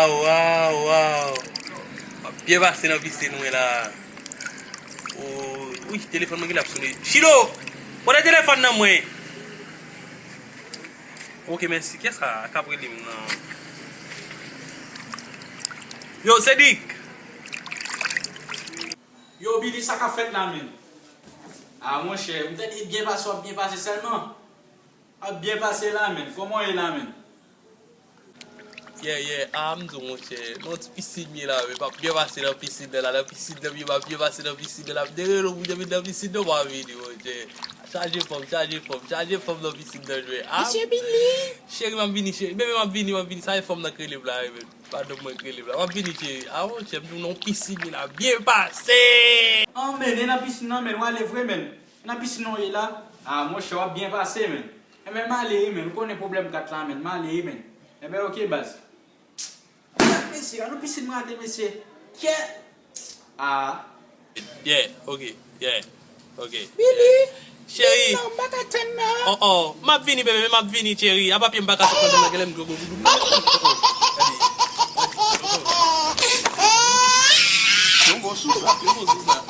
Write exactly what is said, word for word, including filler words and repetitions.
Waw, waw. M ap byen pase nan pisin mwen la. O, wi, telefòn mwen ki l ap sone. Chilo, pote telefòn nan mwen. Ok, mèsi. Kiyès sa k ap rele m nan? Yo, Sedik. Yo, Billy, sa k ap fèt la, menm? A, monchè, m tande byen pase, w ap byen pase sèlman. W ap byen pase la, menm. Kòman w ye la, menm? Yeah, yeah. A, m di w, monchè, nan ti pisin m ye la, menm. M ap byen pase nan pisin nan la, nan pisin nan, m ye, m ap byen pase nan pisin nan la. M te rele w pou te vin nan pisin nan, w pa vini, monchè. Chaje fanm, chaje fanm, chaje fanm nan pisin nan jwe. A, Mesye Billy! Cheri, m ap vini, cheri. Bebe, m ap vini, m ap vini. Sa e fanm nan k rele m la, wi, men. Padan mwen k rele m la. M ap vini, cheri. A, monchè, m di w nan pisin m ye la. Byen pase! An, men, e nan pisin nan, men, w ale vre, men. E nan pisin nan w ye la. A, monchè, w ap byen pase, men. Enben, m ale, wi, men. Ou konnen pwoblèm kat la, men. M ale, wi, men. Enben, ok, baz. Mesye, an nou pisin m rate, mesye. Kè. Ah. Yeah, ok, yeah, ok. Billy. Cheri. Non, m pa ka tann nan. Oh, oh, m ap vini, bebe, m ap vini, cheri. Apa pye m pa ka sot nan, genlè m dwe gwo goudou. Yon bon sou sa. Yon bon sou sa.